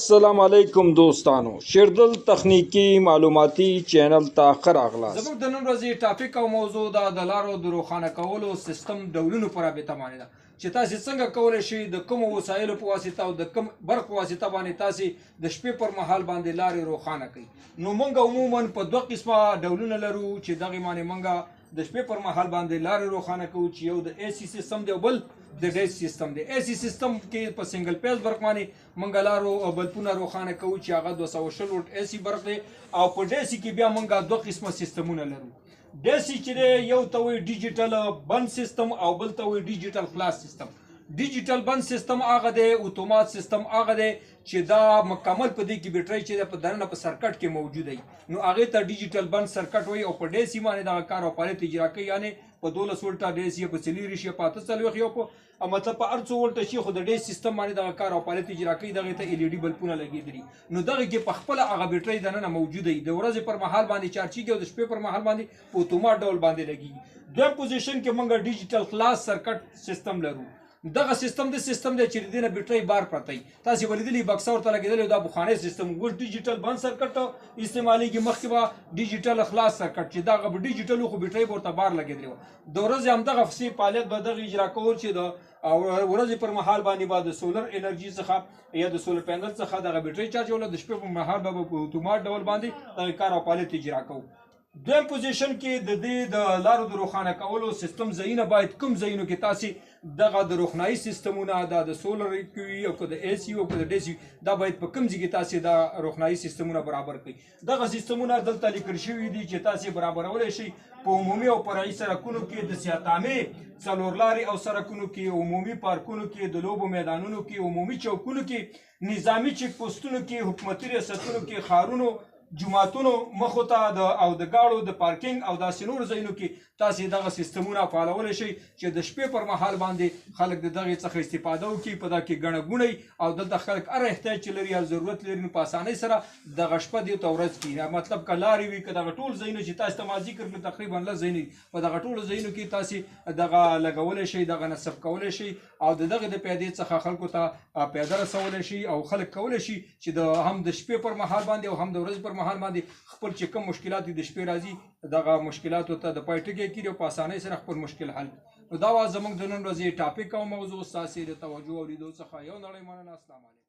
السلام علیکم دوستانو، شیردل تخنیکی معلوماتي چینل ته ښه راغلاست. زموږ د نن ورځې topic او موضوع دا د لارو د روښانه کولو سیستم ډولونو په رابطه باندې ده چې تاسو څنګه کولی شئ د کومو وسایلو په واسطه او د کوم برق په واسطه باندې تاسو د شپې پر مهال باندې لارې روښانه کړئ. نو موږ عموما په دوه قسمه ډولونه لرو چې دغې باندې موږ د شپې پر مهال باندې لارې روښانه کوو، چې یو د اے سي سیستم دی او بل د ډي سي سیستم دی. اے سي سیستم کې په single phase برق باندې موږ لارو او بلپونه روښانه کوو چې هغه 220 ولټ اے سي برق دی، او په ډي سي کې بیا موږ دوه قسمه سیستمونه لرو. ډي سي چې دی یو ته وایي ډیجیټل بند سیستم او بل ته وایي ډیجیټل خلاص سیستم. ډیجیټل بند سیستم هغه دی، اتومات سیستم هغه دی چې دا مکمل په دې کې بیټرۍ چې ده په دننه په سرکټ کې موجوده وي، نو هغې ته ډیجیټل بند سرکټ وایي. او په ډي سي باندې دغه کار او فعالیت اجرا کوي، یعنې په 12 ولټه ډي سي، په 24 یا په 48 یا په مطلب په هر څو ولټه شي، خو د ډي سیستم باندې دغه کار او فعالیت اجرا کوي. دغې ته ال ای ډي بلپونه لګېدلي، نو دغې کې په خپله هغه بیټرۍ دننه موجوده وي، د ورځې پر مهال باندې چارجېږي او د شپې پر مهال باندې په اتومات ډول باندې لګېږي. دویم position کې موږ ډیجیټل خلاص سرکټ سیستم لرو. دغه سیستم د سیستم دی چې د دې نه بیټرۍ بار پرته وي. تاسې به لیدلي بکسه ورته لګېدلې، دا پخوانی سیستم اوس ډیجیټل بند سرکټ استعمالېږي. مخکې به ډیجیټل خلاص سرکټ چې دغه به ډیجیټل و، خو بیټرۍ به ورته بار لګېدلې وه. د ورځې همدغه سي فعالیت به دغه اجرا کول چې د ورځې پر مهال باندې به د solar انرژي څخه یا د solar panel څخه دغه بیټرۍ چارجوله، د شپې پر مهال به په اتومات ډول باندې دغه کار او فعالیت اجرا کوو. دویم position کې د دې د لارو د روښانه کولو سیستم ځایونه باید کوم ځایونو کې تاسې دغه د روښنايي سیستمونه، دا د سولر وي او که د اے سي او که د ډي سي، دا باید په کوم ځای کې تاسې دا روښنايي سیستمونه برابر کړئ. دغه سیستمونه دلته لیکل شوي دي چې تاسې برابرولی شئ په عمومي او فرعي سرکونو کې، د سیاتامې څلور لارې او سرکونو کې، عمومي پارکونو کې، د لوبو میدانونو کې، عمومي چوکونو کې، نظامي چیک پوسټونو کې، حکومتي ریاستونو کې، ښارونو، جوماتونو مخو ته د او د گاړو د پارکینګ او داسې نورو ځایونو کې تاسې دغه سیستمونه فعالولی شئ چې د شپې پر مهال باندې خلک د دغې څخه استفاده وکړي. په دا کې ګڼه ګوڼه وي او دلته خلک هر احتیاج چې لري، هر ضرورت لري، نو په اسانۍ سره دغه شپه دې ته ورځ کړي. مطلب که لارې وي، که دغه ټول ځایونه چې تاسې ته ما ذکر کړل تقریبا 10 ځایونه دي، په دغه ټولو ځایونو کې تاسې دغه لګولی شئ، دغه نصب کولی شئ او د دغې د پیادې څخه خلکو ته پیاده رسولی شئ. او خلک کولی شي چې هم د شپې پر مهال باندې او هم د ورځې پر مهال باندې خپل چې کوم مشکلات دي د شپې راځي دغه مشکلاتو ته د پای ټکی کړي او په اسانۍ سره خپل مشکل حل کړي. نو دا وه زموږ د نن ورځې topic او موضوع. ستاسې د توجه او لیدو څخه یو نړۍ مننه. السلام علیکم.